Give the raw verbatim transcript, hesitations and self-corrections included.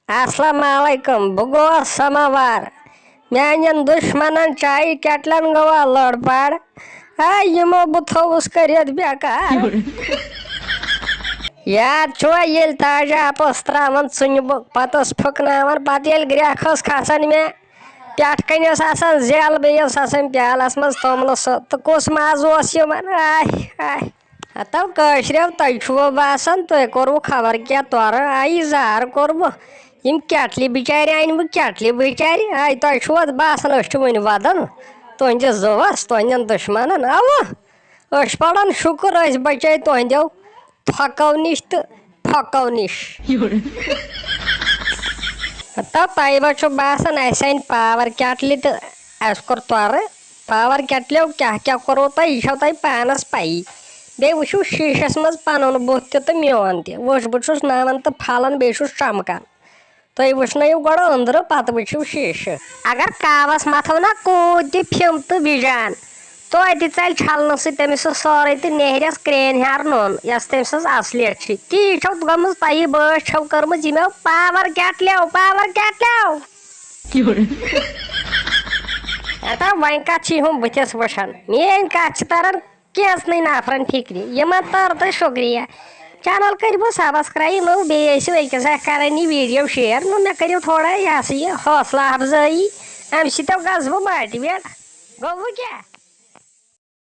السلام علیکم، بہٕ گوس سماوار۔ میانٮ۪ن دُشمنن چایہِ کیٹلن گوٚوا لٔڑ پڑ۔ آ، یِمو بہٕ تھوٚوُس کٔرِتھ بیکار۔ یاد چھُوا، ییٚلہِ تاج آپ اوس تراوان ژٕنہِ بۄ-، پتہٕ ٲس پھٕکناوان، پتہٕ ییٚلہِ گرٛٮ۪کھ ٲس کھسان مےٚ، پٮ۪ٹھ کنہِ ٲس آسان زٮ۪ل، بیٚیہِ ٲس آسان پیالس منٛز توٚملہٕ سۄ، تہٕ کُس ماز اوس یِوان؟ آے، آے۔ ہتو کٲشرٮ۪و، تۄہہِ چھُوٕ باسان، تۄہہِ کوٚروٕ خبر کیٛاہ تورٕ؟ آ، یہِ زہر کوٚروٕ۔ یِم کیٹلہِ بِچارِ انہِ وٕ، کیٹلہِ بِچارِ۔ آے، تۄہہِ چھُوٕ باسان، أسۍ چھِ وٕنہِ ودان تُہنٛدِس زُوس، تُہنٛدٮ۪ن دُشمنن؟ اوا، أسۍ پران شُکر، أسۍ بچے تُہنٛدٮ۪و تھۄکو نِش تہٕ پھۄکو نِش۔ ہتو تۄہہِ ما چھُو باسان، اسہِ انہِ پاور کیٹلہِ تہٕ اسہِ کوٚر تورٕ؟ پاور کیٹلیو کیٛاہ کیٛاہ کوٚروٕ تۄہہِ، یہِ چھو تۄہہِ پانس پَیی۔ بیٚیہِ وٕچھِو شیٖشس منٛز پنُن بُتھ تہِ تہٕ میون تہِ۔ وٕچھ، بہٕ چھُس نَوان تہٕ پھلان، بیٚیہِ چھُس چمکان۔ تُہۍ وٕچھنٲیِو گۄڈٕ أنٛدرٕ، پتہٕ وٕچھِو شیٖشہٕ۔ اگر کاوس متھو نا کوٗت تہِ پھِم تہٕ بِجان، توتہِ ژلہِ چھلنہٕ سۭتۍ تٔمِس سُہ سورُے تہٕ نیرٮ۪س کرٛینۍ ہار نوٚن، یۄس تٔمۍ سٕنٛز اصلیت چھِ۔ تی چھو گٔمٕژ تۄہہِ بٲتھ چھو کٔرمٕژ یِمو پاور کیٹلیو، پاور کیٹلیو۔ ہتا وۄنۍ کتھ چھِ یِہُنٛد بٕتھِس وٕچھان؟ میٲنۍ کتھ چھِ تران کینٛژنٕے نفرن فکرِ، یِمن تر تہٕ شُکریہ۔ چینل کٔرِو سبسکرایب، نٔو بیٚیہِ ٲسِو أکِس اکھ کران یہِ ویڈیو شیئر، نو مےٚ کٔرِو تھوڑا یہِ ہسا یہِ حوصلہٕ افزٲیی، امہِ سۭتۍ گژھٕ بہٕ موٹیویٹ۔ گوٚوٕ کیٛاہ؟